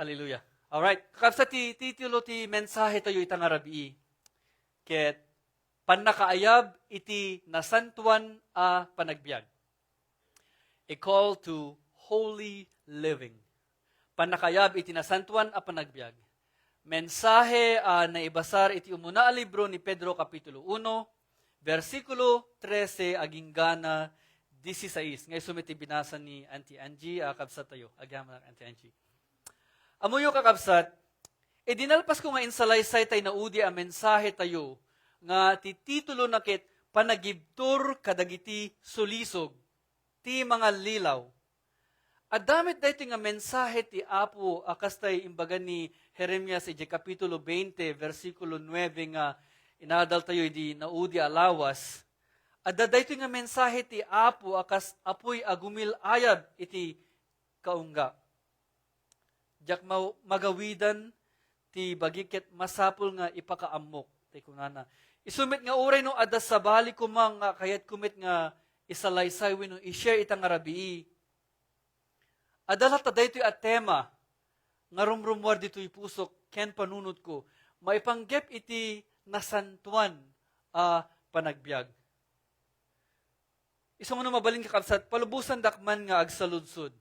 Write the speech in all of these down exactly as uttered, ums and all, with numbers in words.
Hallelujah. Alright. Kakabsat, ti titulo ti mensahe tayo ita nga rabii. Ket pannakaayab iti nasantuan a panagbiag. A call to holy living. Pannakaayab iti nasantuan a panagbiag. Mensahe a naibasar iti umuna a libro ni Pedro, Kapitulo uno, bersikulo trese agingga na dieciséis. Nga isu met ti binasa ni Auntie Angie, a kabsat tayo. Agyamanak, Auntie Angie. Ammoyo, kakabsat, idi nalpasko nga insalaysay tay naudi a mensahe tayo, nga ti titulo na ket Panagibtur kadagiti sulisog ti mangallilaw. Adda met daytoy nga mensahe ti Apo a kastay imbaga ni Jeremias idiay Kapitulo veinte, bersikulo nuebe nga inadal tayo idi naudi a lawas. Adda daytoy nga mensahe ti Apo a kas apuy a gumil-ayab iti kaungga. Diak ma-, magawidan ti bagi ket masapul nga ipakaammok, ti kunana. Isu met nga uray no adda sabali koma nga kayatko met nga isalaysay wenno i-share ita nga rabii, adda latta daytoy a tema nga rumrummuar ditoy pusok ken panunotko, maipanggep iti nasantuan a panagbiag. Isu nga no mabalin, kakabsat, palubosandak man nga agsaludsod.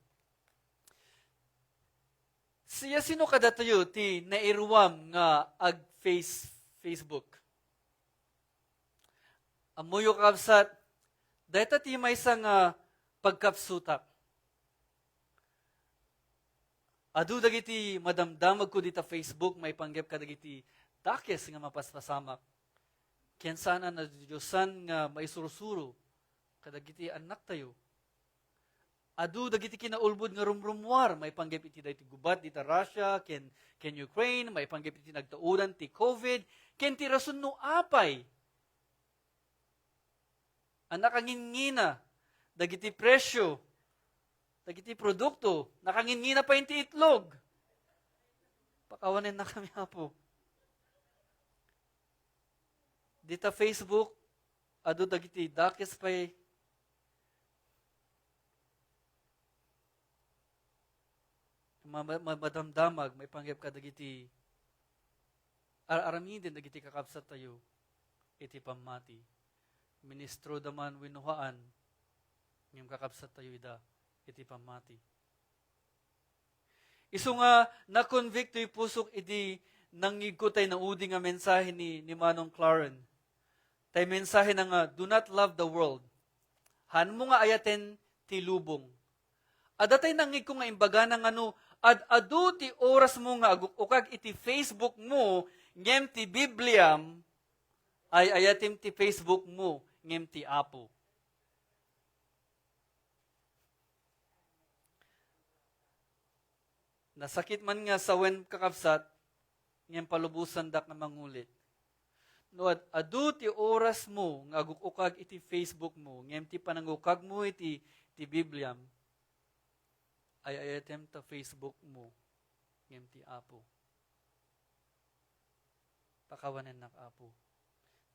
Siasino kadatayo ti nairuam nga ag-face-, Facebook? Ammoyo, kakabsat, dayta ti maysa nga pagkapsutak. Adu dagiti madamdamagko dita Facebook maipanggep kadagiti dakes nga mapaspasamak. Ken saan a nadiosan nga maisursuro kadagiti annaktayo. Adu dagiti kinaulbod nga rumrummuar maipanggep iti daytoy gubat dita Russia ken, ken Ukraine, maipanggep iti nagtaudan ti covid, ken ti rason no apay a nakangingina dagiti presyo, dagiti produkto, nakangingina pay ti itlog. Pakawanennakami, Apo. Dita Facebook, adu dagiti dakes pay ma-, ma-, madamdamag maipanggep kadagiti ar-aramiden dagiti kakabsattayo iti pammati. Ministroda man wenno haan, ngem kakabsattayo ida iti pammati. Isu nga nakonbikto ti pusok idi nangngegko tay naudi nga mensahe ni, ni Manong Claren. Tay mensahena nga, "Do not love the world." Haanmo nga ayaten ti lubong. Adda tay nangngegko nga imbagana nga no ad-adu ti orasmo nga aguk-ukag iti Facebook mo ngem ti Bibliam, ay-ayatem ti Facebook mo ngem ti Apo. Nasakit man nga sawen, kakabsat, ngem palubosandak nga mangulit. No ad-, adu ti orasmo nga aguk-ukag iti Facebook mo, ngem ti panangukagmo iti, ti Bibliam, ay-ayatem ta Facebook mo, ngem ti Apo. Pakawanennak, Apo.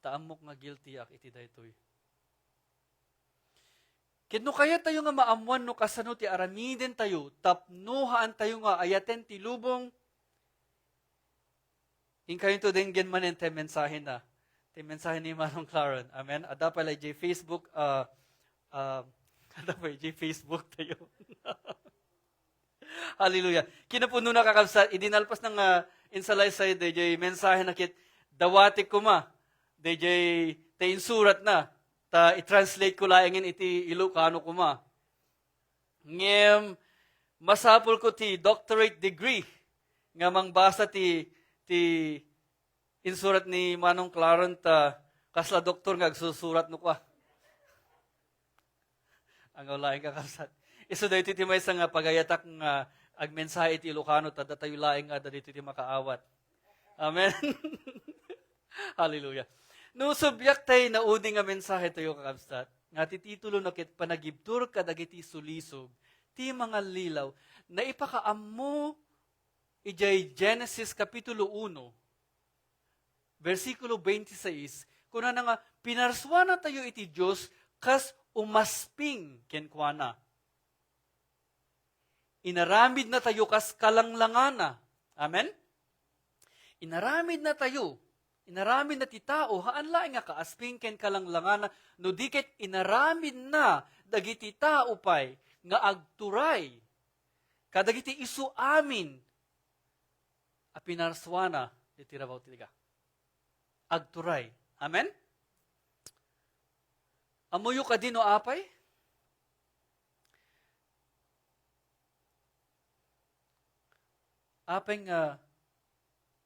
Ta ammok nga guilty ak iti daytoy. Ket no kayat tayo nga maammuan no kasano ti aramiden tayo tapno haan tayo nga ayaten ti lubong, inkayo to denggen manen ti mensahe na. Ti mensahe ni Manong Claren. Amen? Adda pay la idiay Facebook, ah, ah, adda pay idiay Facebook tayo. Hallelujah. Kinapudnona, kakabsat, idi nalpas na nga insalaysay dayjay mensahe na ket dawatek koma dayjay ta insurat na, ta i-translate ko laengen iti Ilocano koma. Ngem, masapul ko ti doctorate degree nga mangbasa ti, ti insurat ni Manong Claren ta kasla doktor nga agsusurat no kua. Ang laeng, kakabsat. Isu daytoy ti maysa nga pagayatak nga agmensahe iti Ilocano, ta datayo laeng nga adda ditoy ti makaawat. Amen. Hallelujah. No, subyak tay naudi nga mensahe tayo, kakabsat, nga ti titulo na ket Panagibtur kadagiti sulisog ti mangallilaw. Naipakaammo idiay Genesis Kapitulo uno, bersikulo twenty-six, kunana nga, "Pinarsuanatayo iti Dios kas umasping kenkuana." Inaramidnatayo kas kalanglangana. Amen? Inaramidnatayo. Inaramidna ti tao, haan laeng nga kaasping ken kalanglangana, no di ket inaramidna dagiti tao pay nga agturay kadagiti isu amin a pinarsuana iti rabaw ti daga. Agturay. Amen? Ammoyo kadi no apay? Apay nga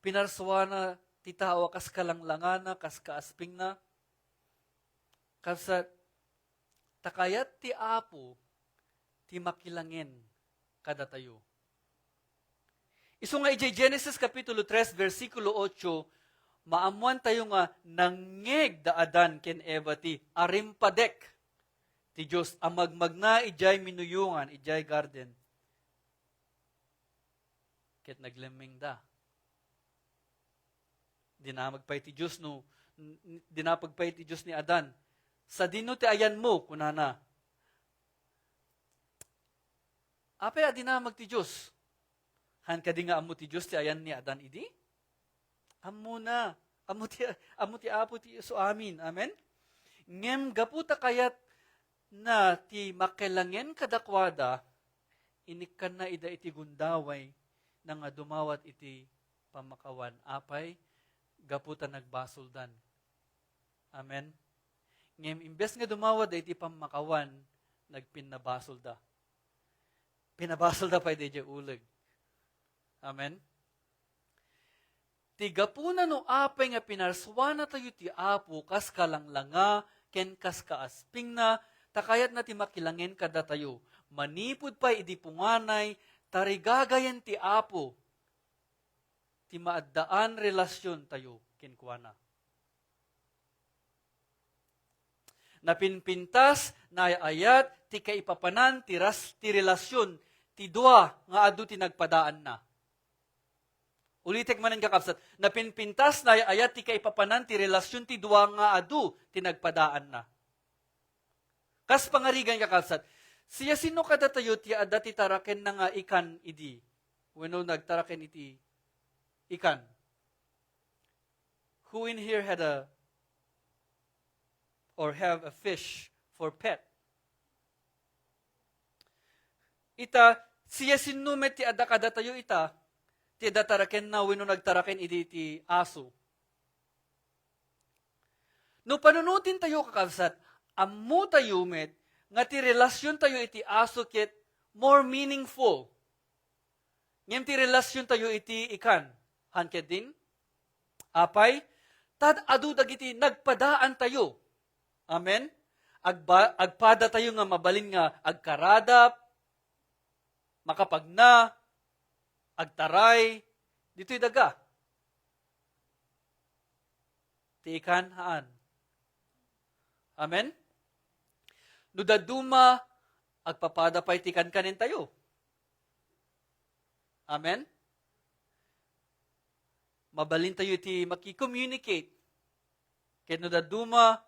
pinarsuana ti tao a kas kalanglangana, kas kaaspingna? Kabsat, ta kayat ti Apo ti makilangen kadatayo. Isu nga idiay Genesis Kapitulo tres, bersikulo otso, maammoantayo nga nangngeg da Adan ken Eva ti arimpadek ti Dios a magmagna idiay minuyongan, idiay garden, ket naglemmengda. Dinamag pay ti Dios no, n-, n-, dinamag pay ti Dios ni Adan. "Sadino ti ayanmo?" kunana. Apay a dinamag ti Dios? Haan kadi nga ammo ti Dios ti ayan ni Adan idi? Ammona. Ammo ti, ammo ti Apo ti isu amin. Amen? Ngem gapu ta kayatna ti makilangen kadakuada, inikkanna ida iti gundaway na nga dumawat iti pammakawan. Apay? Gapu ta nagbasoldan. Amen? Ngem imbes nga dumawat iti pammakawan, nagpinnabasolda. Pinabasolda pay daydiay uleg. Amen? Ti gapuna no apay nga pinarsuanatayo ti Apo kas kalanglanga ken kas kaaspingna, ta kayatna ti makilangen kadatayo. Manipud pay idi punganay, tarigagayen ti Apo ti maaddaan relasiontayo kenkuana. Napinpintas, naay-ayat ti kaipapanan ti ras-, ti relasion ti dua nga adu ti nagpadaanna. Ulitek manen, kakabsat, napinpintas, naay-ayat ti kaipapanan ti relasion ti dua nga adu ti nagpadaanna. Kas pangarigan, kakabsat, siasino kadatayo ti adda ti tarakenna nga ikan idi? Wenno nagtaraken iti ikan? Who in here had a, or have a fish for pet? Ita, siasino met ti adda kadatayo ita, ti adda tarakenna wenno nagtaraken idi ti aso? No panunotintayo, kakabsat, ammotayo met nga ti relasiontayo iti aso ket more meaningful. Ngem ti relasiontayo iti ikan, haan ketdin? Apay, ta adu dagiti nagpadaantayo. Amen? Agba-, agpadatayo nga mabalin nga agkaradap, makapagna, agtaray, ditoy daga. Ti ikan, haan. Amen? No dadduma, agpapada pay ti kankanentayo. Amen? Mabalintayo iti maki-communicate. Ket no dadduma,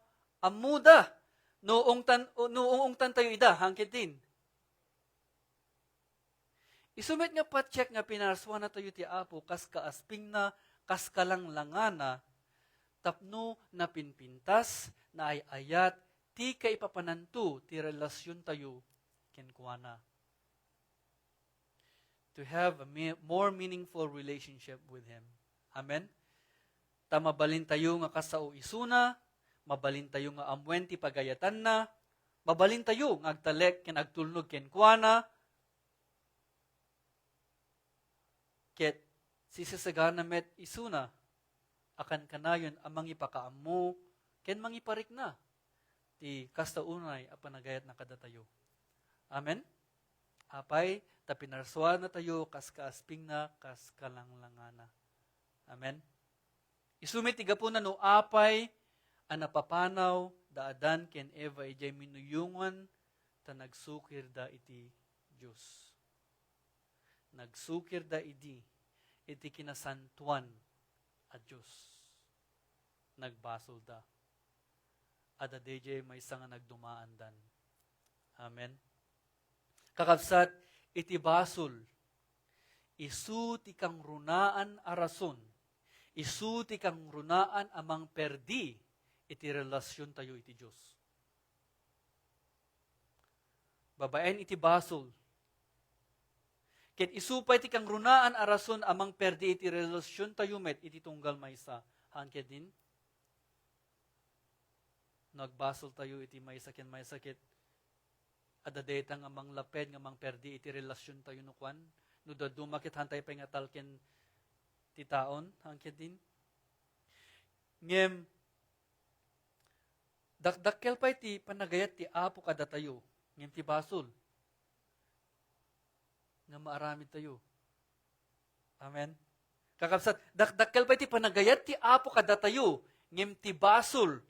ammoda no ungtan, no ungtantayo ida, haan ketdin? Isu met nga patiek nga pinarsuanatayo ti Apo kas kaaspingna, kas kalanglangana, tapno napinpintas, naay-ayat ti kaipapananto ti relasiontayo kenkuana. To have a me-, more meaningful relationship with Him. Amen? Ta mabalintayo nga kasao isuna, mabalintayo nga ammuen ti pagayatanna, mabalintayo nga agtalek ken agtulnog kenkuana, ket sisasagana met isuna a kankanayon a mangipakaammo ken mangiparikna ti kasta unay a panagayatna kadatayo. Amen? Apay, ta pinarsuanatayo kas kaaspingna, kas kalanglangana. Amen? Isu met ti gapuna no apay a napapanaw da Adan ken Eva idiay minuyongan ta nagsukirda iti Dios. Nagsukirda idi iti kinasantoan a Dios. Nagbasolda. Adda daydiay maysa nga nagdumaandan. Amen. Kakabsat, iti basol, isu ti kangrunaan a rason, isu ti kangrunaan a mangperdi iti relasiontayo iti Dios. Babaen iti basol, ket isu pay ti kangrunaan a rason a mangperdi iti relasiontayo met iti tunggal maysa. Haan ketdin? No agbasoltayo iti maysa ken maysa ket adda dayta nga manglaped nga mangperdi iti relasiontayo no kuan, no dadduma ket haantay pay nga talken ti taon, haan ketdin? Ngem, dakdakkel pay ti panagayat ti Apo kadatayo, ngem ti basol nga maaramidtayo. Amen. Kakabsat, dakdakkel pay ti panagayat ti Apo kadatayo, ngem ti basol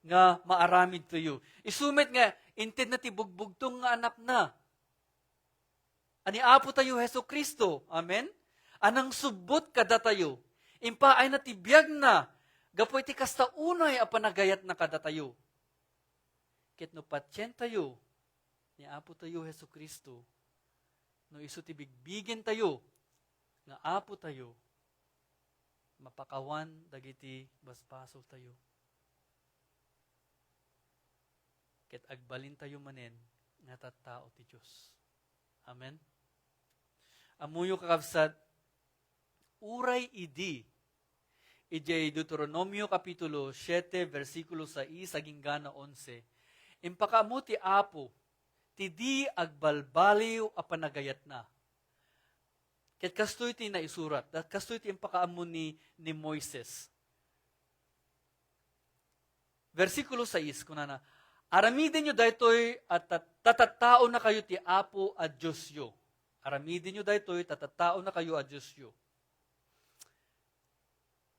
nga maaramidtayo. Isu met nga intedna ti bugbugtong nga anakna a ni Apo tayo Jesu-Cristo. Amen? A nangsubbot kadatayo. Impaayna ti biagna gapu iti kasta unay a panagayatna kadatayo. Ket no patientayo ni Apo tayo Jesu-Cristo, no isu ti bigbigentayo nga Apo tayo, mapakawan dagiti basbasoltayo. Ket agbalintayo manen nga tattao ti Dios. Amen? Ammoyo, kakabsat, uray idi, idiay Deuteronomio Kapitulo siete, bersikulo sais agingga na onse, impakaammo ti Apo ti di agbalbaliw a panagayatna. Ket kastoy ti naisurat, da-, kastoy ti impakaammo ni, ni Moises. Bersikulo sais, kunana, "Aramidenyo daytoy a ta-, ta tattaonakayo ti Apo a Diosyo." Aramidenyo daytoy ta tattaonakayo a Diosyo.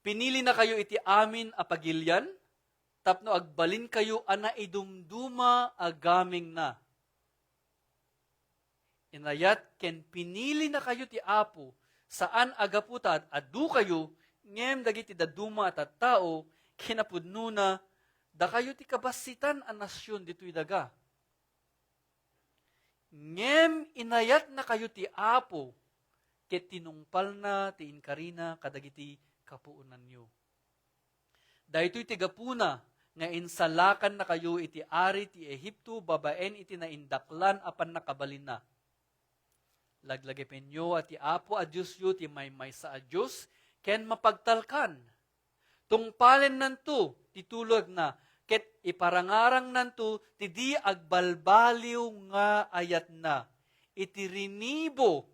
Pinilinakayo iti amin a pagilian tapno agbalinkayo a naidumduma a gamengna. Inayat ken pinilinakayo ti Apo, saan a gapu ta ad-adukayo, ngem dagiti dadduma a tattao, kinapudnona, dakayo ti kabassitan a nasion ditoy daga. Ngem inayatnakayo ti Apo, ket tinungpalna ti inkarina kadagiti kapuonanyo. Daytoy ti gapuna nga insalakannakayo iti ari ti Egipto babaen iti naindaklan a pannakabalinna. Laglagipenyo a ti Apo a Diosyo ti maymaysa a Dios ken mapagtalkan. Tungpalennanto ti tulagna ket iparangarangnanto ti di agbalbaliw nga ayatna iti rinibo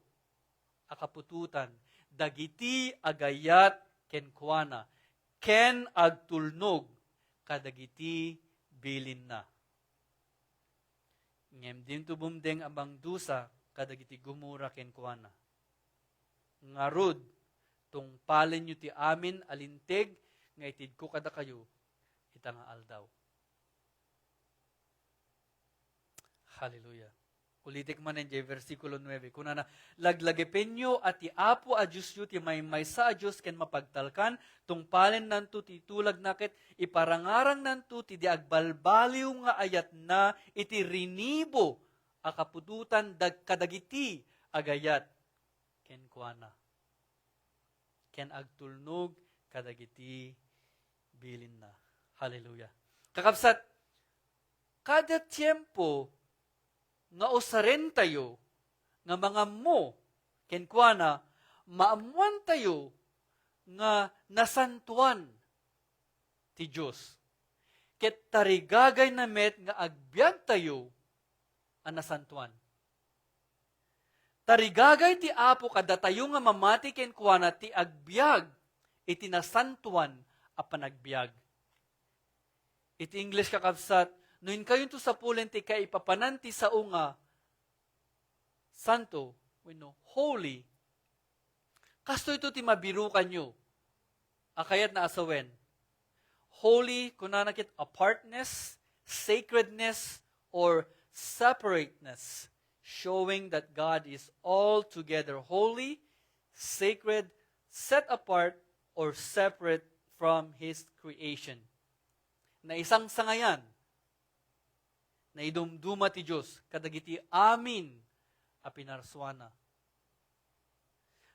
a kaputotan dagiti agayat kenkuana ken agtulnog kadagiti bilinna. Ngem dinto bumdeng a mangdusa kadagiti gumura kenkuana. Ngarud, tungpalenyo ti amin a linteg nga itedko kadakayo ita nga aldaw. Hallelujah. Ulitek manen jay bersikulo nuebe. Kunana, "Laglagipenyo a ti Apo a Diosyo ti maymaysa a Dios ken mapagtalkan, tungpalennanto ti tulagna ket iparangarangnanto ti di agbalbaliw nga ayatna iti rinibo a kaputotan dag-, kadagiti agayat kenkuana." Ken agtulnog kadagiti bilinna. Hallelujah. Kakabsat, kada tiempo nga usarentayo nga mangammo kenkuana, maammoantayo nga nasantoan ti Dios. Ket tarigagayna met nga agbiagtayo a nasantoan. Tarigagay ti Apo kadatayo nga mamati kenkuana ti agbiag iti nasantoan a panagbiag. Iti English, kakabsat, no inkayonto sapulen ti kaipapanan ti sao nga santo wenno holy, kastoyto ti mabirukanyo a kayatna a sawen. Holy, kunana ket apartness, sacredness, or separateness, showing that God is altogether holy, sacred, set apart, or separate from His creation. Naisangsangayan, naidumduma ti Dios kadagiti amin a pinarsuana.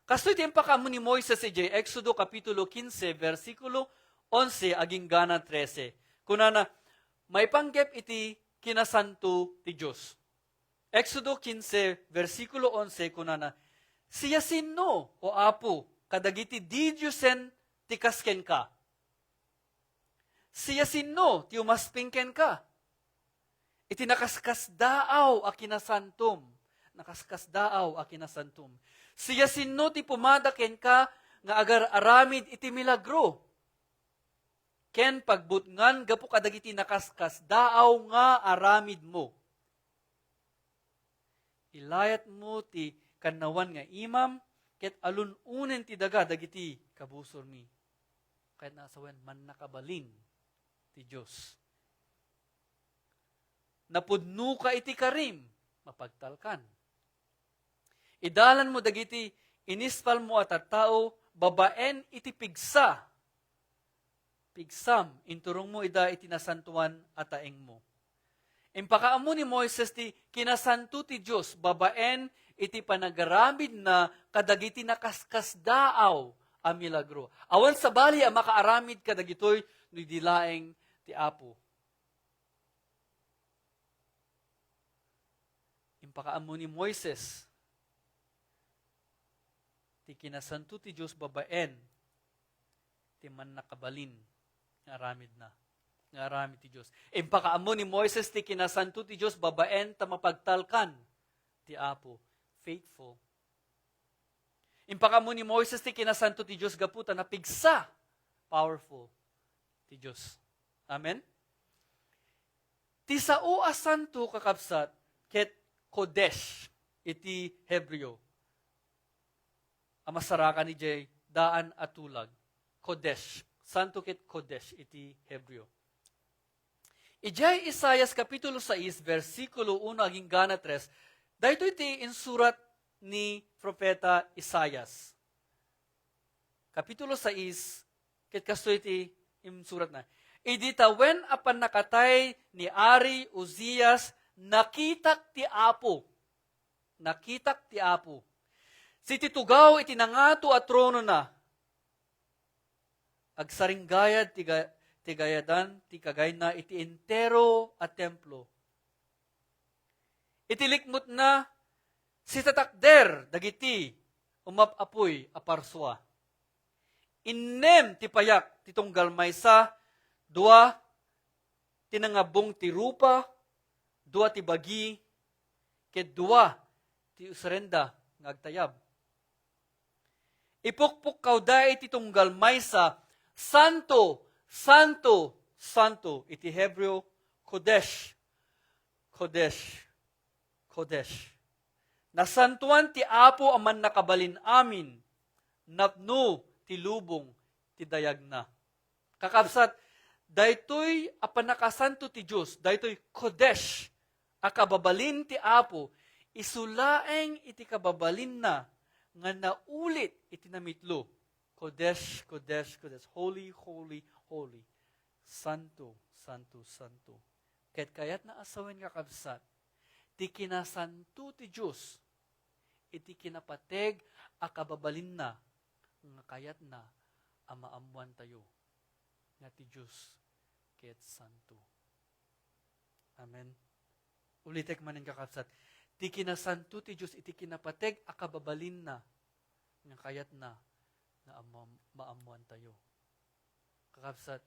Kastoy ti impakaammo ni Moises idiay Exodo Kapitulo quince, bersikulo onse agingga na trese. Kunana, maipanggep iti kinasanto ti Dios. Exodo quince, bersikulo onse, kunana, "Siasino, O Apo, kadagiti didiosen ti kas kenka? Siasino ti umasping kenka? Iti nakaskasdaaw a kinasantom, nakaskasdaaw a kinasantom. Siasino ti pumada kenka nga agar-aramid iti milagro ken pagbutngan gapu kadagiti nakaskasdaaw nga aramidmo? Ilayatmo ti kannawan nga imam, ket alun-onen ti daga dagiti kabusormi." Kayatna a sawen, mannakabalin ti Dios. "Napudnoka iti karim, mapagtalkan. Idalanmo dagiti inispalmo a tattao babaen iti pigsa. Pigsam, inturongmo ida iti nasantoan a taengmo." Impakaammo ni Moises ti kinasanto ti Dios babaen iti panagaramidna kadagiti nakaskasdaaw a milagro. Awan sabali a makaaramid kadagitoy no di laeng ti Apo. Impakaammo ni Moises ti kinasanto ti Dios babaen ti mannakabalin nga aramidna, nga aramid ti Dios. Impakaammo ni Moises ti kinasanto ti Dios babaen ta mapagtalkan ti Apo, faithful. Impakaammo ni Moises ti kinasanto ti Dios gapu ta napigsa, powerful ti Dios. Amen? Ti sao a santo, kakabsat, ket Kodesh iti Hebreo a masarakan idiay daan a tulag. Kodesh. Santo ket Kodesh iti Hebreo. Idiay Isaias Kapitulo sais, bersikulo uno agingga na tres, daytoy ti insurat ni Profeta Isaias. Kapitulo sais, ket kastoy ti insuratna, "Idi tawen a pannakatay ni Ari Uzias, nakitak ti Apo." Nakitak ti Apo. Siti tugaw iti nangato a tronona, agsaringgayad ti ga-, ti gayadan ti kagayna iti entero a templo. Iti likmutna, sitatakder dagiti umap-apuy a parsua. Innem ti payak ti tunggal maysa, dua ti nangabbong ti rupa, dua ti bagi, ket dua ti usrenda nga agtayab. Ipukpukkawda iti tunggal maysa, "Santo, santo, santo," iti Hebreo, "Kodesh, Kodesh, Kodesh." Nasantoan ti Apo a Mannakabalin-amin, napno ti lubong ti dayagna. Kakabsat, daytoy a pannakasanto ti Dios, daytoy Kodesh a kababalin ti Apo, isu laeng iti kababalinna nga naulit iti namitlo. Kodesh, Kodesh, Kodesh, holy, holy, holy. Santo, santo, santo. Ket kayatna a sawen, kakabsat, ti kinasanto ti Dios iti kinapateg a kababalinna nga kayatna a maammoantayo nga ti Dios ket santo. Amen. Ulitek manen, kakabsat, ti kinasanto ti Dios iti kinapateg a kababalinna nga kayatna nga ammo-, maammoantayo. Kakabsat,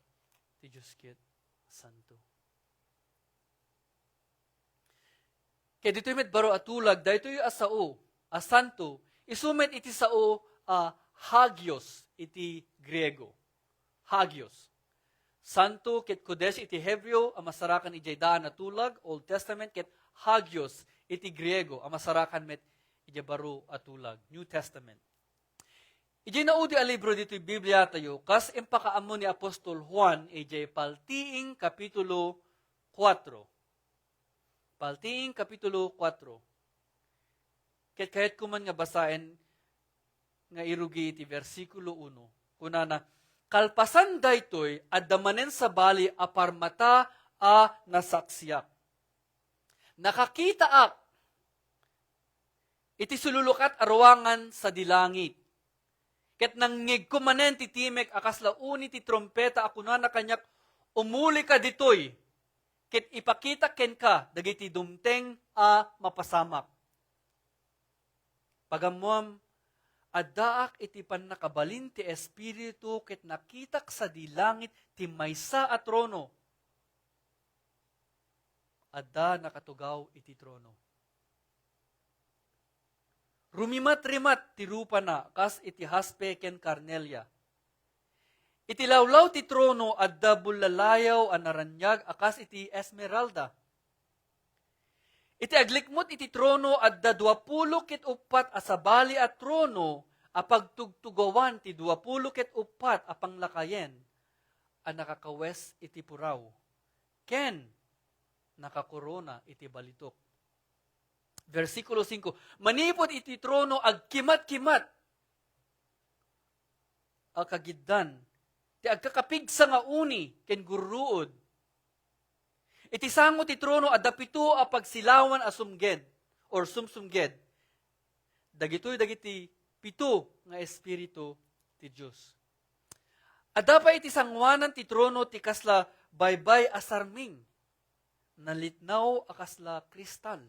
ti Dios ket santo. Ket ditoy met baro a tulag, daytoy a sao a santo, isu met iti sao a hagios iti Griego. Hagios. Santo ket Kodesh iti Hebreo a masarakan idiay daan a tulag, Old Testament, ket hagios iti Griego a masarakan met idiay baro a tulag, New Testament. Idiay naudi a libro ditoy Bibliatayo, kas impakaammo ni Apostol Juan idiay Paltiing Kapitulo kuatro. Paltiing Kapitulo kuatro. Ket kayatko man nga basaen nga irugi iti bersikulo uno. Kunana, "Kalpasan daytoy, adda manen sabali a parmata a nasaksiak. Nakakitaak iti sululukat a ruangan sadi langit. Ket nangngegko manen ti timek a kasla uni ti trumpeta a kunana kaniak, "Umulika ditoy, ket ipakita kenka dagiti dumteng a mapasamak." Pagammoam, addaak iti pannakabalin ti Espiritu ket nakitak sadi langit ti maysa a trono. Adda nakatugaw iti trono. Rumimat-rimat ti rupana kas iti haspe ken karnelia. Iti lawlaw ti trono adda bullalayaw a naraniag a kas iti esmeralda. Iti aglikmut iti trono adda duapulo ket uppat a sabali a trono a pagtugtugawan ti duapulo ket uppat a panglakayen a nakakawes iti puraw ken nakakorona iti balitok. Bersikulo singko, manipud iti trono agkimat-kimat a kagiddan ti agkakapigsa nga uni ken gurruod. Iti sango ti trono adda pito a pagsilawan a sumged or sumsumged. Dagitoy dagiti pito nga espiritu ti Dios. Adda pay iti sangoanan ti trono ti kasla baybay a sarming, nalitnaw a kasla kristal.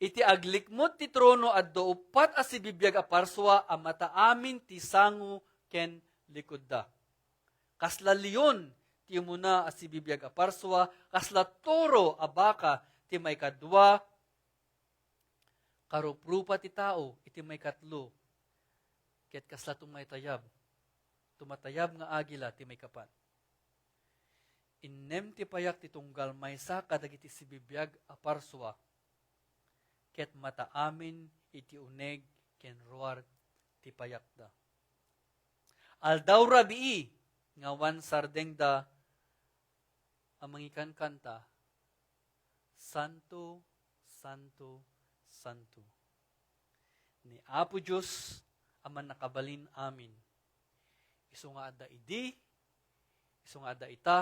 Iti aglikmut ti trono adda uppat a sibibiag a parsua a mataamin ti sango ken likudda. Kasla leon ti umuna a sibibiag a parsua, kasla toro a baka ti maikadua, karuprupa ti tao iti maikatlo, ket kasla tumatayab, tumatayab nga agila ti maikapat. Innem ti payak ti tunggal maysa kadagiti sibibiag a parsua, ket mataamin iti uneg ken ruar ti payakda. Aldaw rabii nga awan sardengda a mangikankanta, "Santo, santo, santo ni Apo Dios a mannakabalin amin." Isu nga adda idi, isu nga adda ita,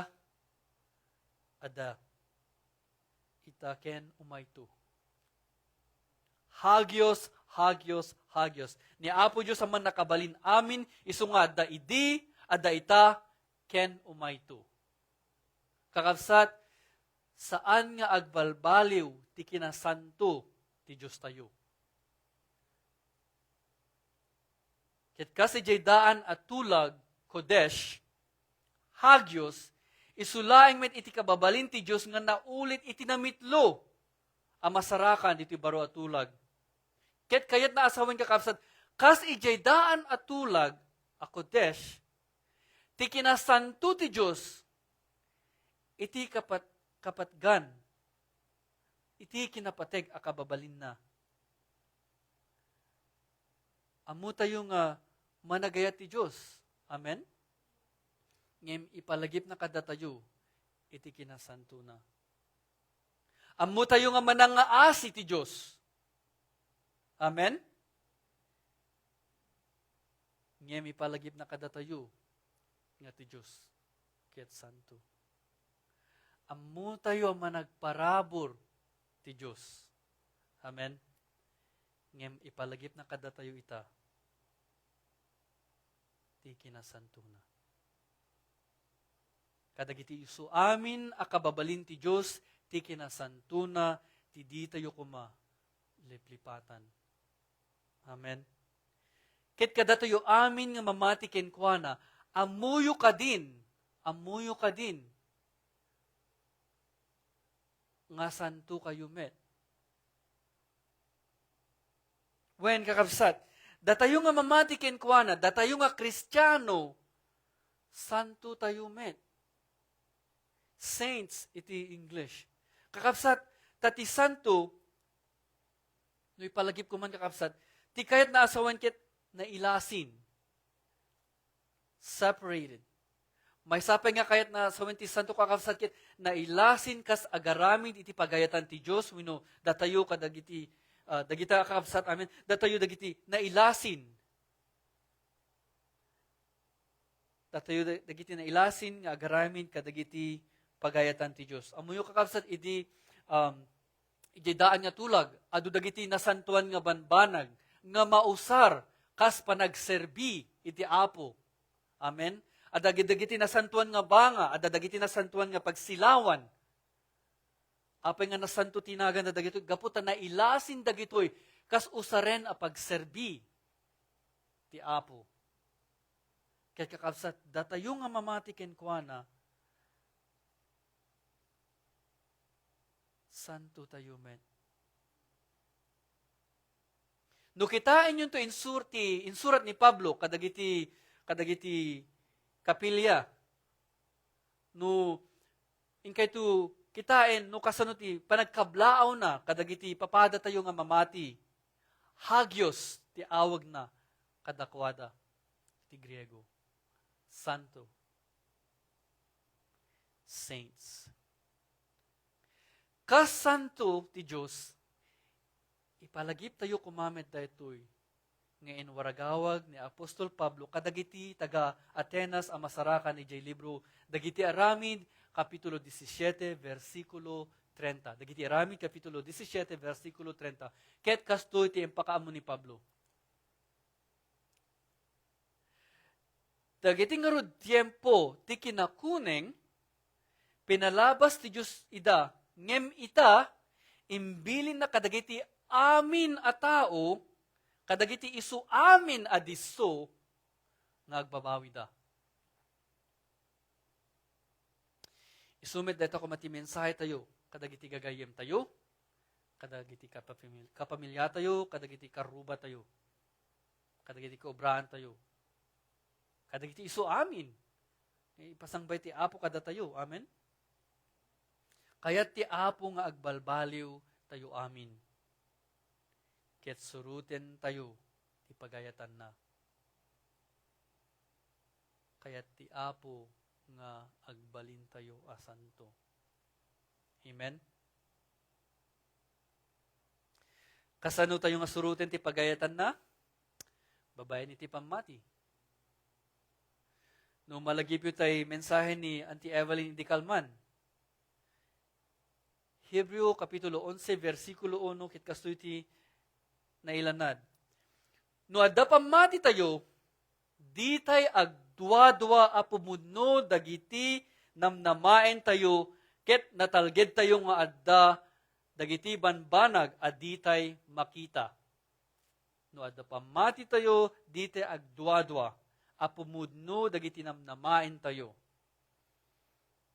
adda ita ken umayto. Hagios, hagios, hagios ni Apo Dios a mannakabalin amin, isu nga adda idi, adda ita, ken umayto. Kakabsat, saan nga agbalbaliw ti kinasanto ti Diostayo. Ket kas idiay daan a tulag, Kodesh, hagios, isu laeng met iti kababalin ti Dios nga naulit iti namitlo a masarakan ditoy baro a tulag. Ket kayatna a sawen, kakabsat, kas idiay daan a tulag a Kodesh, ti kinasanto ti Dios, iti kapat-, kapatgan, iti kinapateg a kababalinna. Ammotayo nga managayat ti Dios. Amen? Ngem ipalagipna kadatayo iti kinasantona. Ammotayo nga manangngaasi ti Dios. Amen? Ngem ipalagipna kadatayo nga ti Dios ket santo. Ammotayo a managparabur ti Dios. Amen? Ngem ipalagipna kadatayo ita ti kinasantona. Kadagiti isu amin a kababalin ti Dios ti kinasantona ti ditayo koma liplipatan. Amen. Ket kadatayo amin nga mamati kenkuana, ammoyo kadin, ammoyo kadin nga santokayo met. Wen, kakabsat, datayo nga mamati kenkuana, datayo nga Kristiano, santotayo met. Saints iti English. Kakabsat, ta ti santo, no ipalagipko man, kakabsat, ti kayatna a sawen ket nailasin. Separated. Maysa pay nga kayatna a sawen ti santo, kakabsat, ket nailasin kas agaramid iti pagayatan ti Dios, wenno datayo kadagiti, ah, dagita, kakabsat, amen, datayo dagiti nailasin. Datayo da-, dagiti nailasin nga agaramid kadagiti pagayatan ti Dios. Ammoyo, kakabsat, idi, um, Idiay daan nga tulag, adu dagiti nasantoan nga banbanag nga mausar kas panagserbi iti Apo. Amen? Adda dagiti nasantoan nga banga, adda dagiti nasantoan nga pagsilawan. Apay nga nasanto ti naganna dagitoy? Gapu ta nailasin dagitoy kas usaren a pagserbi ti Apo. Ket kakabsat, datayo nga mamati kenkuana, santo tayo met. No kitaenyo to insur-, ti insurat ni Pablo kadagiti, kadagiti kapilya, no inkayto kitaen no kasano ti panagkablaawna kadagiti papadatayo nga mamati, hagios ti awagna kadakuada iti Griego. Santo. Saints. Kas santo ti Dios, ipalagiptayo koma met daytoy nga inwaragawag ni apostol Pablo kadagiti taga-Atenas a masarakan idiay libro Dagiti Aramid, Kapitulo disisiete, bersikulo trenta. Dagiti Aramid, Kapitulo disisiete, bersikulo trenta. Ket kastoy ti impakaammo ni Pablo. Dagiti ngarud tiempo ti kinakuneng, pinalabas ti Dios ida, ngem ita, imbilinna kadagiti amin a tao, kadagiti isu amin a disso nga agbabawida. Isu met dayta koma ti mensahetayo kadagiti gagayyemtayo, kadagiti kapamil-, kapamilyatayo, kadagiti karrubatayo, kadagiti kaobraantayo, kadagiti isu amin nga ipasangbay ti Apo kadatayo. Amen? Kayat ti Apo nga agbalbaliw tayo amin. Ket suruten tayo ti pagayatanna. Kayat ti Apo nga agbalintayo a santo. Amen? Kasano tayo nga suruten ti pagayatanna? Babaen iti pammati. No malagipyo tay mensahe ni Auntie Evelyn idi kalman, Hebreo Kapitulo onse, bersikulo uno, ket kastoy ti nailanad. No adda pammatitayo, ditay agduadua a pumudno dagiti namnamaentayo ket natalgedtayo nga adda dagiti banbanag a ditay makita. No adda pammatitayo, ditay agduadua a pumudno dagiti namnamaentayo.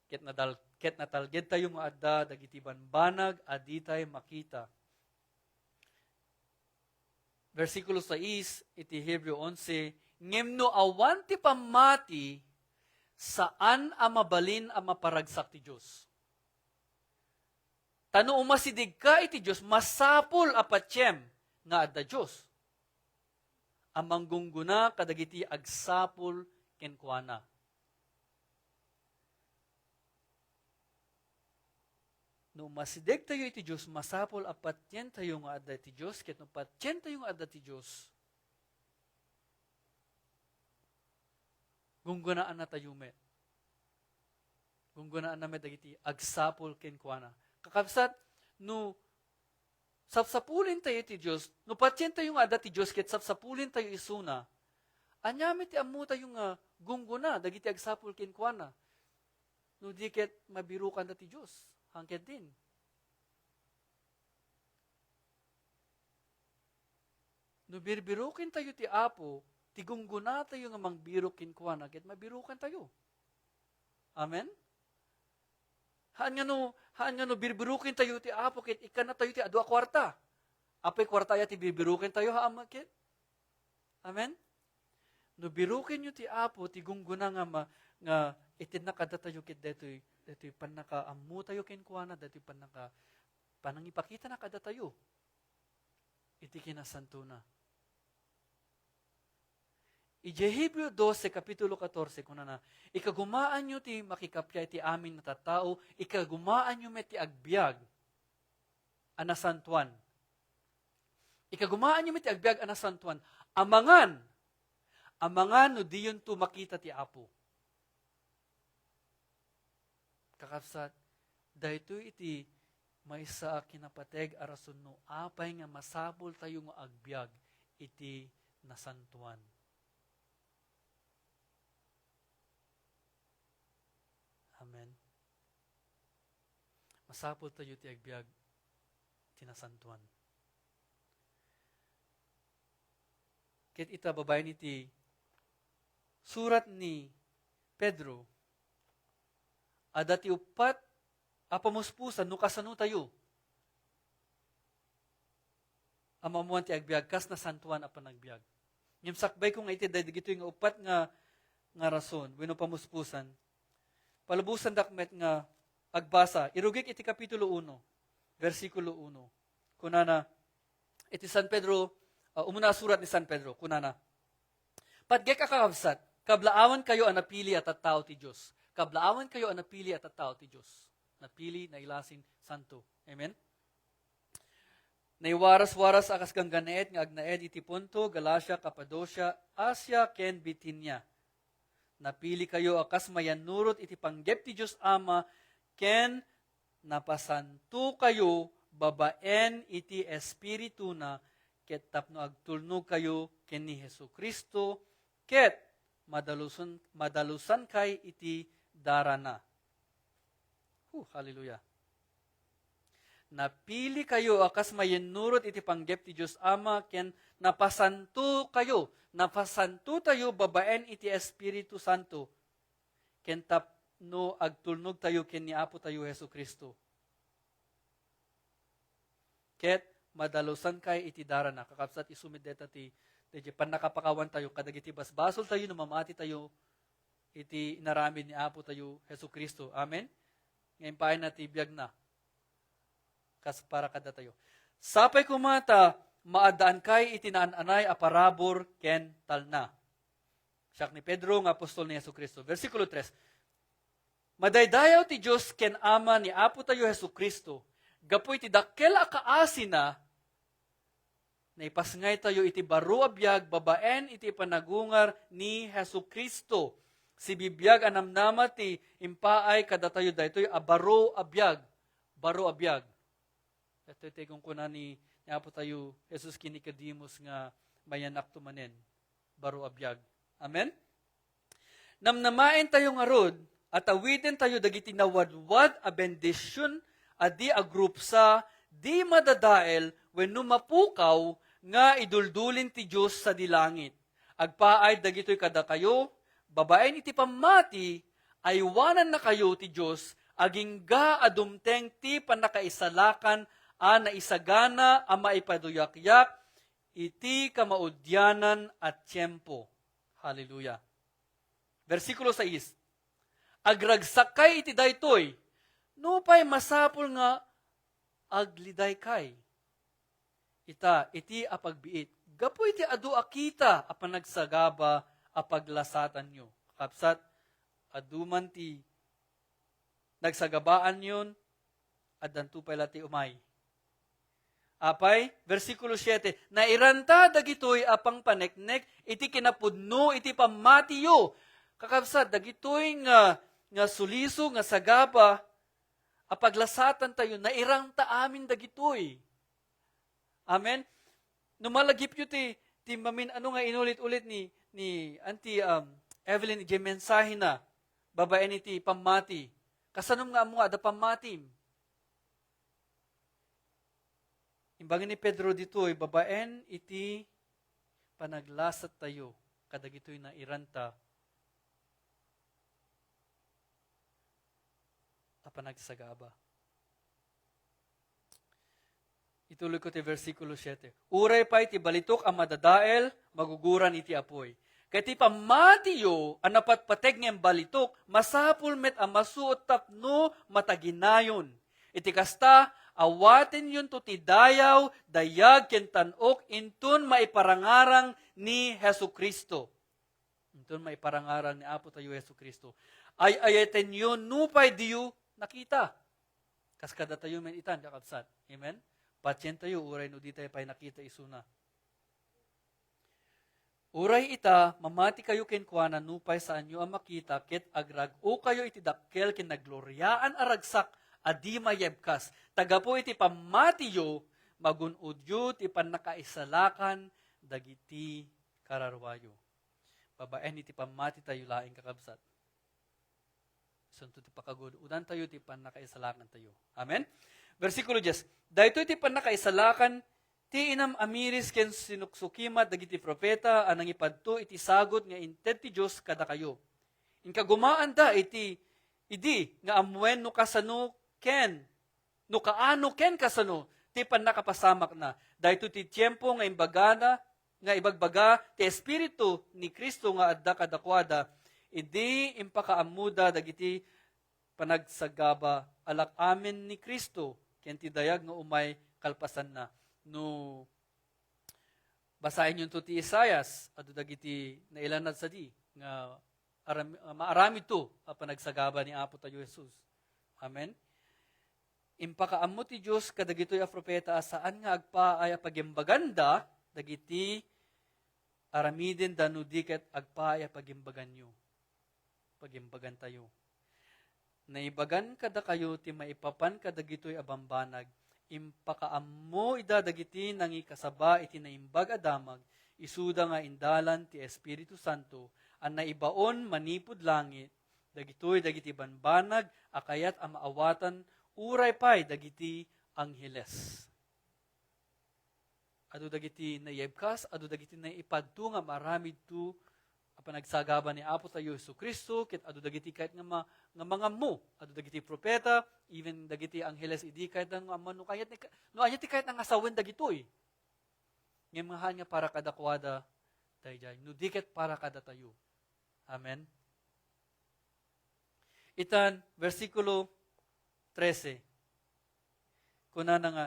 Ket nadal-, ket natalgedtayo nga adda dagiti banbanag a ditay makita. Bersikulo sais iti Hebreo onse, "Ngem no awan ti pammati, saan a mabalin a maparagsak ti Dios." Ta no umasidegka iti Dios, masapul a patiem nga adda Dios a manggungguna kadagiti agsapul kenkuana. No umasidegtayo iti Dios, masapul a patientayo nga adda ti Dios, ket no patientayo nga adda ti Dios, gunggunaannatayo met. Gunggunaanna met dagiti agsapul kenkuana. Kakabsat, no sapsapulintayo ti Dios, no patientayo nga adda ti Dios ket sapsapulintayo isuna, ania met ti ammotayo nga gungguna dagiti agsapul kenkuana? No di ket mabirokanda ti Dios, haan ketdin. No birbirokentayo ti Apo, ti gunggunatayo nga mangbirok kenkuana, ket mabirokantayo. Amen? Haan nga no, haan nga no birbirokentayo ti Apo, ket ikkannatayo ti adu a kuarta. Apay kuarta aya ti birbirokentayo, haan met ket? Amen? No birokenyo ti Apo, ti gungguna nga ma-, nga itedna kadatayo ket daytoy, daytoy pannakaammotayo kenkuana, daytoy pannaka-, panangipakitana kadatayo iti kinasantona. Idiay Hebreo dose, kapitulo katorse, kunana, "Ikagumaanyo ti makikappia iti amin a tattao, ikagumaanyo met ti agbiag a nasantoan." Ikagumaanyo met ti agbiag a nasantoan. Amangan. Amangan no diyonto makita ti Apo. Kakabsat, daytoy iti maysa a kinapateg a rason no apay nga masapultayo nga agbiag iti nasantoan. Amen. Masapultayo ti agbiag ti nasantoan. Ket ita, babaen iti surat ni Pedro, adda ti uppat a pamuspusan no kasano tayo a maammoan ti agbiag kas nasantoan a panagbiag. Ngem sakbayko nga iti dagitoy nga uppat nga, nga rason wenno pamuspusan, palubosandak met nga agbasa. Irugik iti Kapitulo uno, bersikulo uno. Kunana, iti San Pedro, ah, umuna a surat ni San Pedro, kunana, "Patgek a kakabsat, kablaawankayo a napili a tattao ti Dios." Kablaawankayo a napili a tattao ti Dios. Napili, nailasin, santo. Amen? Naiwaras-waras a kas ganggannaet nga agnaed iti Ponto, Galacia, Cappadocia, Asia, ken Bitinia. Napilikayo a kas mayannurot iti panggep ti Dios Ama, ken napasantokayo babaen iti Espirituna, ket tapno agtulnogkayo ken ni Jesu-Cristo, ket madalusan-, madalusankay iti darana. Huh, hallelujah. Napilikayo a kas mayannurot iti panggep ti Dios Ama, ken napasantokayo, napasantotayo babaen iti Espiritu Santo, ken tapno agtulnogtayo ken ni Apotayo Jesu-Cristo. Ket madalusankay iti darana. Kakabsat, isu met dayta ti, ti pannakapakawantayo kadagiti basbasoltayo no mamatitayo iti inaramid ni Apotayo Jesu-Cristo. Amen? Nga impaayna ti biagna kas para kadatayo. Sapay koma ta maaddaankay iti naan-anay a parabur ken talna. Siak ni Pedro nga apostol ni Jesu-Cristo. Bersikulo tres, Madaydayaw ti Dios ken Ama ni Apotayo Jesu-Cristo. Gapu iti dakkel a kaasina, naipasngaytayo iti baro a biag babaen iti panagungar ni Jesu-Cristo. Sibibiag a namnama ti impaay kadatayo daytoy a baro a biag. Baro a biag. Daytoy ti kunkuna ni, ni Apotayo Jesus ken Nicodemus nga, "Mayannakto manen, baro a biag." Amen? Namnamaentayo ngarud a tawidentayo dagiti nawadwad a bendision a di agrupsa, di madadael, wenno mapukaw nga iduldulin ti Dios sadi langit. Agpaay dagitoy kadakayo, babaen iti pammati, aywanannakayo ti Dios, agingga a dumteng ti pannakaisalakan a naisagana a maipaduyakyak iti kamaudianan a tiempo. Hallelujah. Bersikulo sais, Agragsakkay iti daytoy, nupay masapul nga aglidaykay. Ita, iti a pagbiit, gapu iti adu a kita a panagsagaba a paglasatanyo. Kakabsat, adu man ti nagsagabaanyon, addanto pay la ti umay. Apay, bersikulo siete, nairanta dagitoy a pangpaneknek iti kinapudno iti pammatiyo. Kakabsat, dagitoy nga, nga suliso, nga sagaba, a paglasatantayo, nairanta amin dagitoy. Amen? No malagipyo ti, ti mamin-ano nga inulit-ulit ni, ni Auntie, um, Evelyn iti mensahena, babaen iti pammati. Kasanom nga ammo nga adda pammatim? Imbaga ni Pedro ditoy, babaen iti panaglasattayo kadagitoy nairanta a panagsagaba. Ituloy ko ti bersikulo siete. Uray pay ti balitok a madadael, maguguran iti apuy. Ket ti pammatiyo a napatpateg ngem balitok, masapul met a masuot tapno mataginayon. Iti kasta, awatenyonto ti dayaw, dayag, ken tan-ok inton maiparangarang ni Jesu-Cristo. Inton maiparangarang ni Apo tayo Jesu-Cristo. Ay-ayatenyo nupay diyo nakita. Kas kadatayo met itan, kakabsat. Amen? Patien tayo, uray no di tayo pay nakita isuna. Uray ita, mamati kayo kenkuana nupay saanyo a makita, ket agrag-o kayo iti dakkel ken nagloriaan a ragsak a di mayebkas. Ta gapu iti pammatiyo, magun-odyo ti pannakaisalakan dagiti kararuayo. Babaen iti pammatitayo laeng, kakabsat. Isunto ti pakagudodantayo ti pannakaisalakantayo. Amen? Versikulo dies, daytoy ti pannakaisalakan ti inam-amiris ken sinuksukimat dagiti profeta a nangipadto iti sagut nga inted ti Dios kadakayo. Inkagumaanda iti, idi nga ammuen no kasano ken, no kaano ken kasano ti pannakapasamakna. Daytoy ti tiempo nga imbagana, nga ibagbaga ti Espiritu ni Cristo nga adda kadakuada, idi impakaammoda dagiti panagsagaba a lak-amen ni Cristo ken ti dayag nga umay kalpasanna. No basaenyonto ti Isaias, adu dagiti nailanad sadi nga aram-, maaramidto a panagsagaba ni Apo tayo Jesus. Amen? Impakaammo ti Dios kadagitoy a profeta a saan nga agpaay a pagimbaganda dagiti aramidenda no di ket agpaay a pagimbaganyo, pagimbagantayo. Naibagan kadakayo ti maipapan kadagitoy a bambanag, impakaammo ida dagiti nangikasaba iti naimbag a damag, isuda nga indalan ti Espiritu Santo a naibaon manipud langit, dagitoy dagiti bambanag a kayat a maawatan uray pay dagiti angheles. Adu dagiti naiyebkas, adu dagiti naipadto nga maaramidto a panagsagaba ni Apo tayo Jesu-Cristo, ket adu dagiti kayat nga ma-, nga mangammo, adu dagiti propeta, even dagiti angheles idi kayat nga ammo no kayat ni ka-, no ania ti kayat nga sawen dagitoy. Ngem nga haan nga para kadakuada daydiay, no di ket para kadatayo. Amen. Itan, versikulo trese. Kunana nga,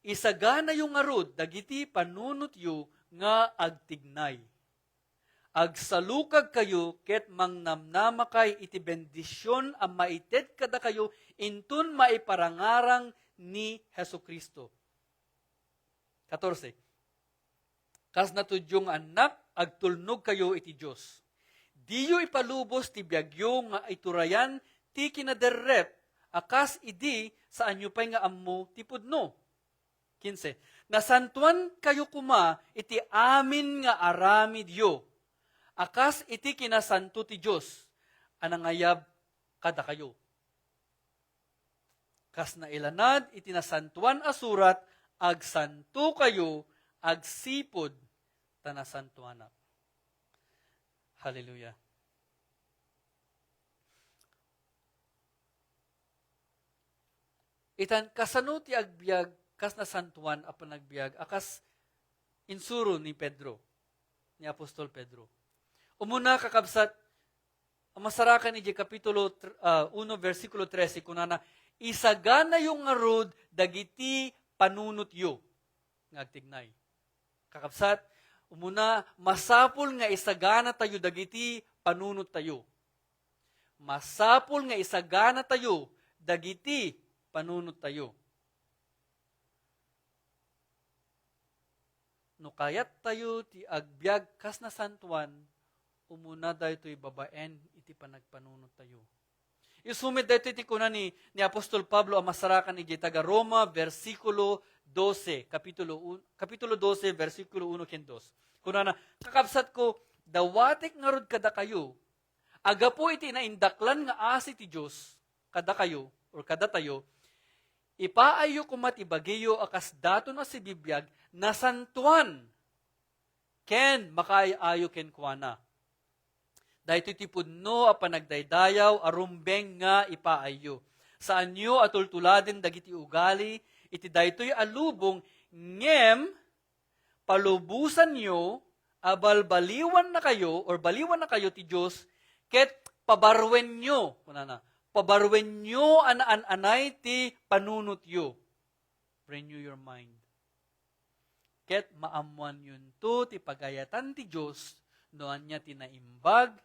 "Isaganayo ngarud dagiti panunotyo nga agtignay. Agsalukagkayo ket mangnamnamakay iti bendision a maited kadakayo inton maiparangarang ni Jesu-Cristo." Katorse, "Kas natudyo nga annak, agtulnogkayo iti Dios. Diyo ipalubos ti biagyo nga iturayan ti kinaderrep a kas idi saanyo pay nga ammo ti pudno." Kinse, "Nasantoankayo koma iti amin nga aramidyo, a kas iti kinasanto ti Dios a nangayab kadakayo." Kas nailanad iti Nasantoan a Surat, "Agsantokayo, agsipud ta nasantoanak." Hallelujah. Itan, kasano ti agbiag kas nasantoan a panagbiag a kas insuro ni Pedro, ni Apostol Pedro? Umuna, kakabsat, a masarakan idiay Kapitulo tr-, ah, uno, versikulo trese, kunana, "Isaganayo ngarud dagiti panunotyo nga agtignay." Kakabsat, umuna, masapul nga isaganatayo dagiti panunottayo. Masapul nga isaganatayo dagiti panunottayo. No kayattayo ti agbiag kas nasantoan, umuna daytoy babaen iti panagpanunottayo. Isu met daytoy ti kuna ni, ni Apostol Pablo a masarakan idiay taga-Roma, versikulo dose, kapitulo un-, kapitulo dose, versikulo uno ken dos. Kunana, "Kakabsatko, dawatek ngarud kadakayo, a gapu iti naindaklan nga asi ti Dios kadakayo, or kadatayo, ipaayyo koma ti bagiyo a kas daton a sibibiag, nasantoan, ken makaay-ayo kenkuana. Daytoy ti pudno a panagdaydayaw a rumbeng nga ipaayyo. Saanyo a tultuladen dagiti ugali iti daytoy a lubong, ngem palubosanyo a balbaliwannakayo or baliwannakayo ti Dios, ket pabaruenyo," kunana, "pabaruenyo a naan-anay ti panunotyo." Renew your mind. "Ket maammoanyonto ti pagayatan ti Dios no ania ti naimbag,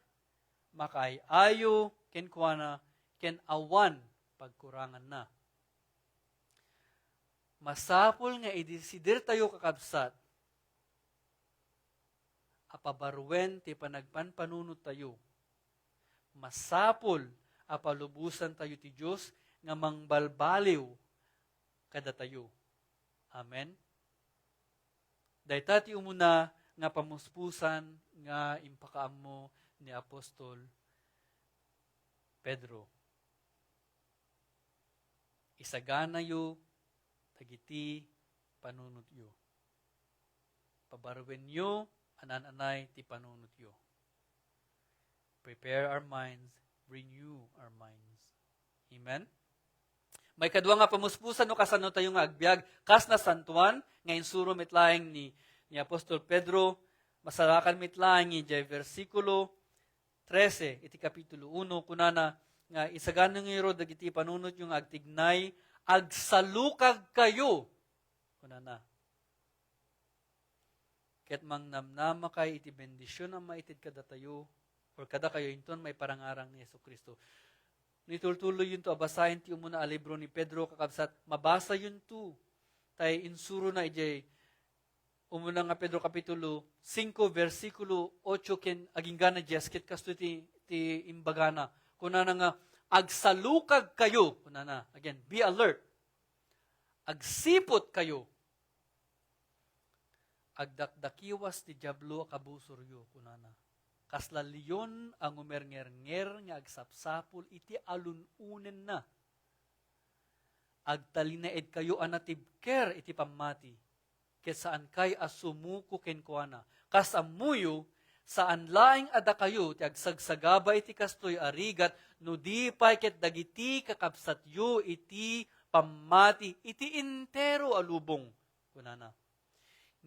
makaay-ayo kenkuana, ken awan pagkuranganna." Masapul nga idesidirtayo, kakabsat, a pabaruen ti panagpanpanunottayo. Masapul a palubosantayo ti Dios nga mangbalbaliw kadatayo. Amen? Dayta ti umuna nga pamuspusan nga impakaammo ni Apostol Pedro. Isaganayo dagiti panunotyo. Pabaruenyo a naan-anay ti panunotyo. Prepare our minds, renew our minds. Amen? Maikadua nga pamuspusan no kasano tayo nga agbiag, kas nasantuan, nga insuro met laeng ni, ni Apostol Pedro, masarakan met laeng idiay versikulo trese iti kapitulo uno, kunana nga, "Isagana ngarud dagiti panunotyo nga agtignay, agsalukagkayo," kunana. Ket mangnamnamakay iti bendision a maited kadatayo, or kadakayo inton maiparangarang ni Jesu-Cristo. No itultuloyonto a basaen ti umuna a libro ni Pedro, kakabsat, mabasayonto. Tay insurona idiay umuna nga Pedro kapitulo singko, bersikulo otso ken agingga na dies, ket kastoy ti, ti imbagana. Kunana nga, "Agsalukagkayo," kunana. Again, be alert. "Agsiputkayo. Agdakdakiwas ti Diablo a kabusoryo," kunana. "Kasla leon a ngumerngernger nga agsapsapul iti alun-onenna. Agtalinaedkayo a natibker iti pammati, ket saankay a sumuko kenkuana. Kas ammoyo, saan laeng a dakayo ti agsagsagaba iti kastoy a rigat, no di pay ket dagiti kakabsatyo iti pammati iti entero a lubong," kunana.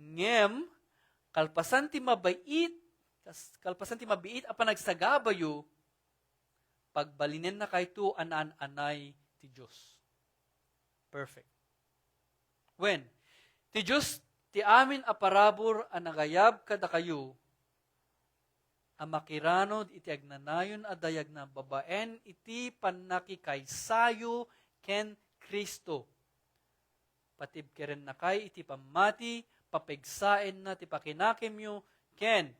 Ngem, kalpasan ti mabait, kas-, kalpasan ti mabiit a panagsagabayo, pagbalinennakayto a naan-anay ti Dios. Perfect. Wen, ti Dios ti amin a parabur a nagayab kadakayo, a makiranod iti agnanayon a dayagna babaen iti pannakikaysayo ken Cristo. Patibkerennakay iti pammati, papigsaenna ti pakinakemyo, ken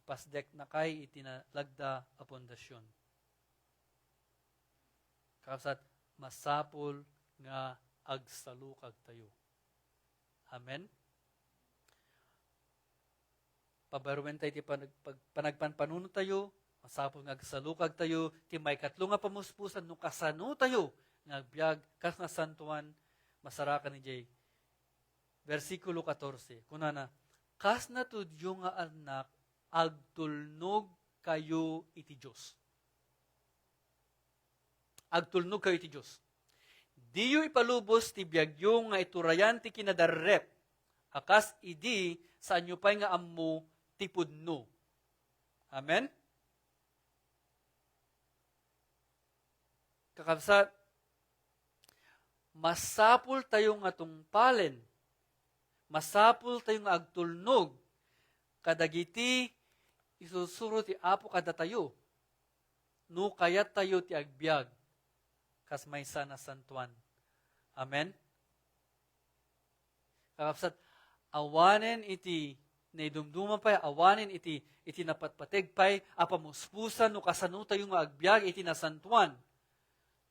ipasdeknakay iti nalagda a pundasion. Kakabsat, masapul nga agsalukagtayo. Amen? Pabaruen tayo ti panag-, pag-, panagpanpanunot tayo, masapul nga agsalukag tayo, ti maikatlo nga pamuspusan, no kasano tayo nga agbiag kas nasantoan, masarakan idiay bersikulo katorse. Kunana, "Kas natudyo nga annak, agtulnog kayo iti Dios." Agtulnog kayo iti Dios. Diyo ipalubos ti biagyo nga iturayan ti kinadarrep, a kas idi saanyo pay nga ammo ti pudno. Amen? Kakabsat, masapul tayo nga tungpalen, masapul tayo nga agtulnog kadagiti isursuro ti Apo kadatayo. No kayat tayo ti agbiag kas maysa a nasantoan. Amen? Kakabsat, awanen iti naidumduma pay, awanen iti, iti napatpateg pay a pamuspusan no kasano tayo nga agbiag iti nasantoan,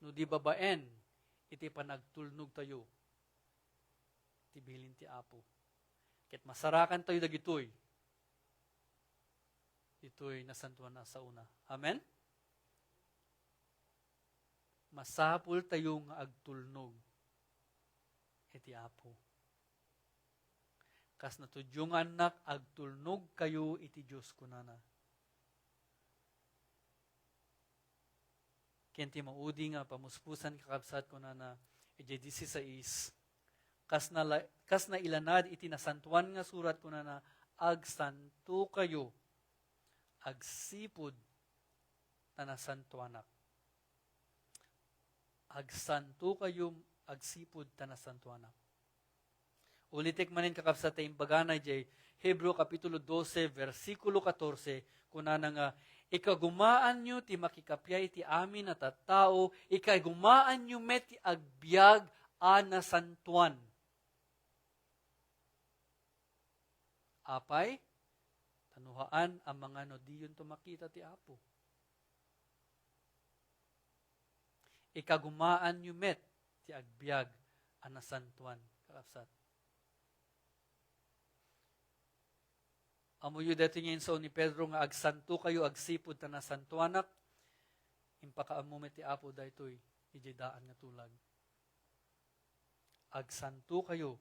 no di babaen iti panagtulnog tayo ti bilin ti Apo. Ket masarakan tayo dagitoy, ditoy nasantoan a saona. Amen? Masapul tayo nga agtulnog iti Apo. Kas natudyo nga annak, agtulnog kayo iti Dios, kunana. Ken ti maudi nga pamuspusan, kakabsat, kunana, idiay disisais, kas nala-, kas nailanad iti Nasantoan nga Surat, kunana, "Agsanto kayo, agsipud ta nasantoanak." Agsanto kayo, agsipud ta nasantoanak. Ulitek manen, kakabsat, ta imbagana idiay Hebreo kapitulo dose, bersikulo katorse, kunana nga, "Ikagumaanyo ti makikappia iti amin a tattao, ikagumaanyo met ti agbiag a nasantoan." Apay, ta no haan a mangano diyonto makita ti Apo. Ikagumaanyo met ti agbiag a nasantoan, kakabsat. Ammoyo daytoy nga insao ni Pedro nga, "Agsantokayo agsipud ta nasantoanak." Impakaammo met ti Apo daytoy idiay daan nga tulag. "Agsantokayo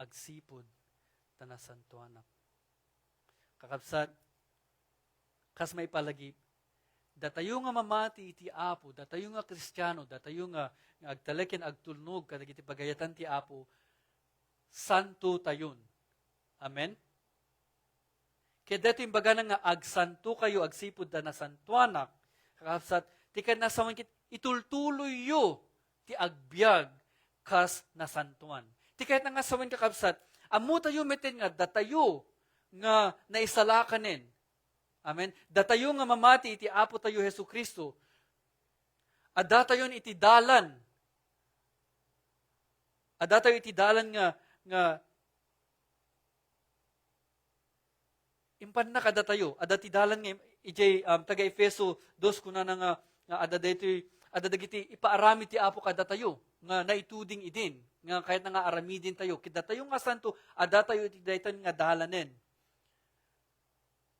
agsipud ta nasantoanak." Kakabsat, kas maipalagip, datayo nga mamati iti Apo, datayo nga Kristiano, datayo nga, nga agtalek ken agtulnog kadagiti pagayatan ti Apo, santotayon. Amen? Ket daytoy imbagana nga, "Agsantokayo agsipud ta nasantoanak," kakabsat, ti kayatna a sawen ket itultuloyyo ti agbiag kas nasantoan. Ti kayatna nga sawen, kakabsat, ammotayo metten nga datayo nga naisalakanen. Amen. Datayo nga mamati iti Apo tayo Jesu-Cristo, addatayon iti dalan. Addatayo iti dalan nga, nga impanna kadatayo. Adda ti dalan nga im-, idiay, um, taga-Efeso dos, kunana nga, nga adda daytoy, adda dagiti ipaaramid ti Apo kadatayo nga naituding idin, nga kayatna nga aramidentayo. Ket datayo nga santo, addatayo iti daytan nga dalanen.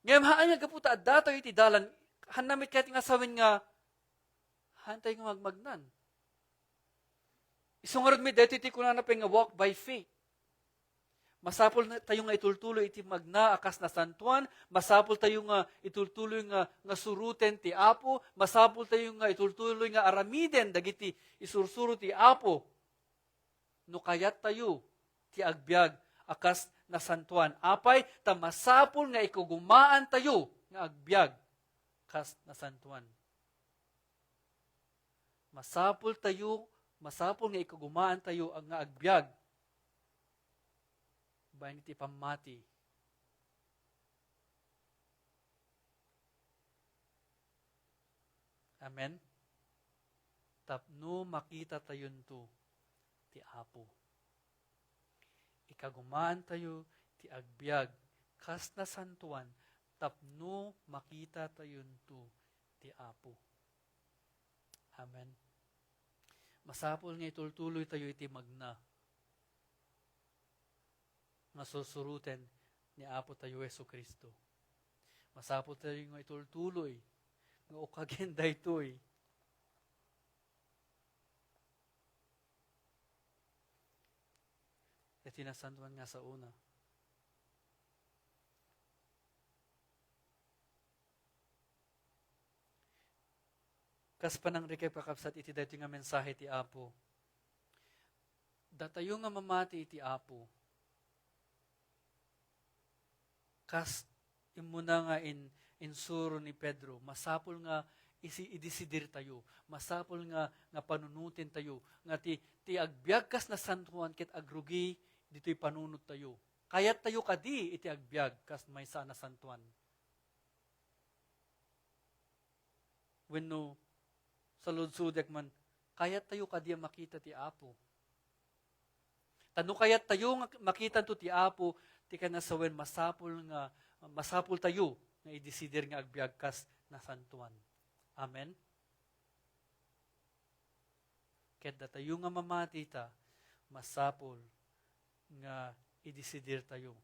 Ngem haan nga gapu ta addatayo iti dalan, haanna met kayat nga sawen nga, haantayo nga magmagnan. Isu ngarud met daytoy ti kunana pay nga walk by faith. Masapul na tayo nga itultuloy iti magna a kas nasantoan, masapul tayo nga itultuloy nga, nga suroten ti Apo, masapul tayo nga itultuloy nga aramiden dagiti isursuro ti Apo. No kayat tayo ti agbiag a kas nasantoan, apay ta masapul nga ikagumaan tayo nga agbiag kas nasantoan. Masapul tayo, masapul nga ikagumaan tayo nga agbiag babaen iti pammati. Amen? Tapno makitatayonto ti Apo. Ikagumaan tayo ti agbiag kas nasantoan tapno makitatayonto ti Apo. Amen. Masapul nga itultuloy tayo iti magna nga sursuroten ni Apo tayo Jesu-Cristo. Masapul tayo nga itultuloy nga ukagen daytoy. Iti nasantoan nga saona. Kas panangrikep, kakabsat, iti daytoy nga mensahe ti Apo, datayo nga mamati iti Apo, kas immuna nga in-, insuro ni Pedro, masapul nga isi-, idesidir tayo, masapul nga, nga panunoten tayo, nga ti, ti agbiag kas nasantoan ket agrugi ditoy panunot tayo. Kayat tayo kadi iti agbiag kas maysa a nasantoan. Wenno, saludsodek man, kayat tayo kadi a makita ti Apo? Ta no kayat tayo nga makitanto ti Apo, ti kanasawen masapul nga, masapul tayo nga idesidir nga agbiag kas nasantoan. Amen? Ket datayo nga mamati ta, masapul nga idesidir tayo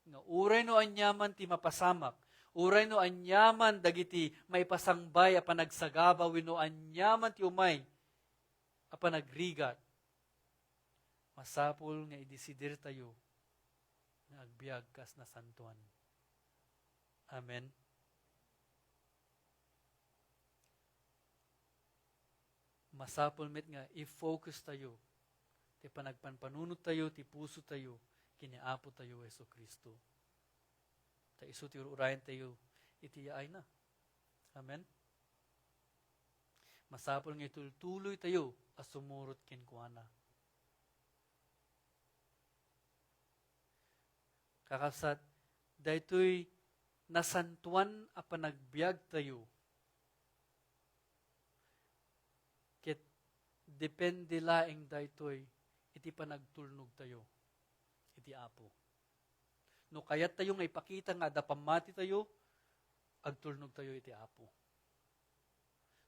nga uray no aniaman ti mapasamak, uray no aniaman dagiti maipasangbay a panagsagaba wenno aniaman ti umay a panagrigat, masapul nga idesidir tayo nga agbiag kas nasantoan. Amen. Masapul met nga i-focus tayo ti panagpanpanunot tayo, ti puso tayo ken ni Apo tayo Jesu-Cristo. Ta isu ti ur-urayen tayo iti yaayna. Amen? Masapul nga itultuloy tayo a sumurot kenkuana. Kakabsat, daytoy nasantoan a panagbiag tayo. Ket depende laeng daytoy iti panagtulnog tayo iti Apo. No kayat tayo nga ipakita nga adda pammati tayo, agtulnog tayo iti Apo.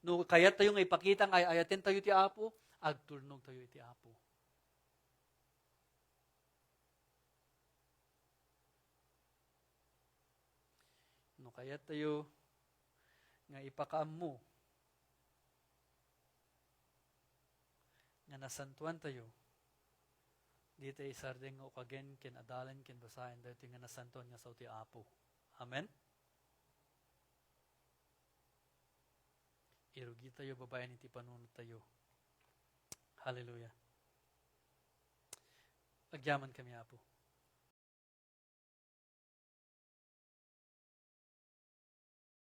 No kayat tayo nga ipakita nga ay-ayaten tayo ti Apo, agtulnog tayo iti Apo. No kayat tayo nga ipakaammo nga nasantuan tayo, di tayo isardeng nga ukagen ken adalen ken basaen daytoy nga nasantuan nga sao ti Apo. Amen? Irugi tayo babaen iti panunot tayo. Hallelujah. Agyaman kami, Apo.